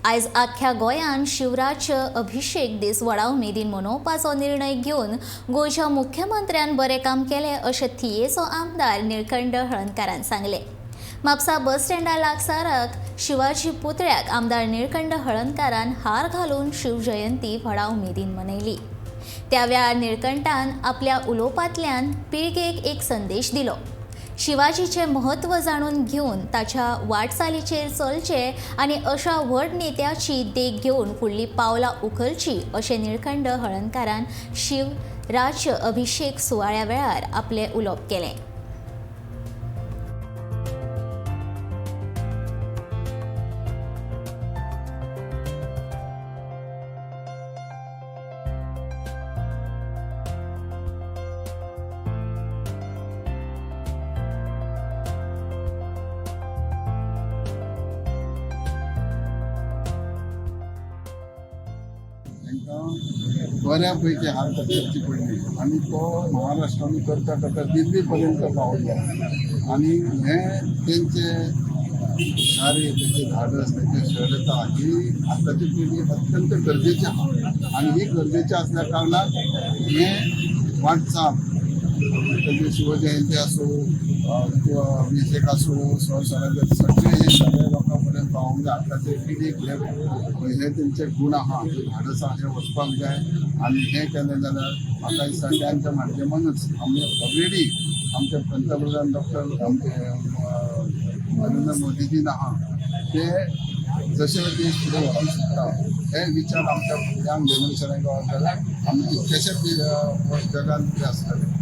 आयज आख्ख्या गोंयान शिवराज्य अभिषेक दीस व्हडा उमेदीन मनोवपाचो निर्णय घेवन गोंयच्या मुख्यमंत्र्यान बरें काम केलें अशें थियेचो आमदार निळकंठ हळर्णकारान सांगलें. म्हापसा बस स्टँडा लागसाराक शिवाजी पुतळ्याक आमदार निळकंठ हळर्णकारान हार घालून शिवजयंती व्हडा उमेदीन मनयली. त्या वेळार निळकंठान आपल्या उलोवपांतल्यान पिळगेक एक संदेश दिलो. शिवाजीचें म्हत्व जाणून घेवन ताच्या वाटचालीचेर चलचें आनी अशा व्हड नेत्याची देख घेवन फुडलीं पावलां उखलचीं अशें निळकंठ हळर्णकारान शिवराज्य अभिषेक सुवाळ्या वेळार आपलें उलोवप केलें. तांकां बऱ्या पैकी हाल करची पडली आनी तो महाराष्ट्रान करता करता दिल्ली पर्यंत पावलो आनी हें तेंचे कार्य, तेंचे धाडस, तेंचे शौर्यता ही आतांची पिळगी अत्यंत गरजेची आहा आनी ही गरजेची आसल्या कारणान हें वाटचाल तेजे शिवजयंती आसूं किंवा अभिषेक आसूं, स्वराज्य सगळे हे सगळे लोकां पर्यंत पावोवंक जाय. आतांचे पिळगेक हे हे तेंचे गूण आहा, धाडस आहा, हे वचपाक जाय आनी हें केलें जाल्यार म्हाका दिसता तांच्या माध्यमानूच आमी ऑलरेडी आमचे पंतप्रधान डॉक्टर आमचे नरेंद्र मोदीजीन आहा ते जशे देश फुडें व्हरूंक शकता हे विचार आमच्या यंग जनरेशनाक गावत जाल्यार आमी तितकेशे जगान फुडें आसतले.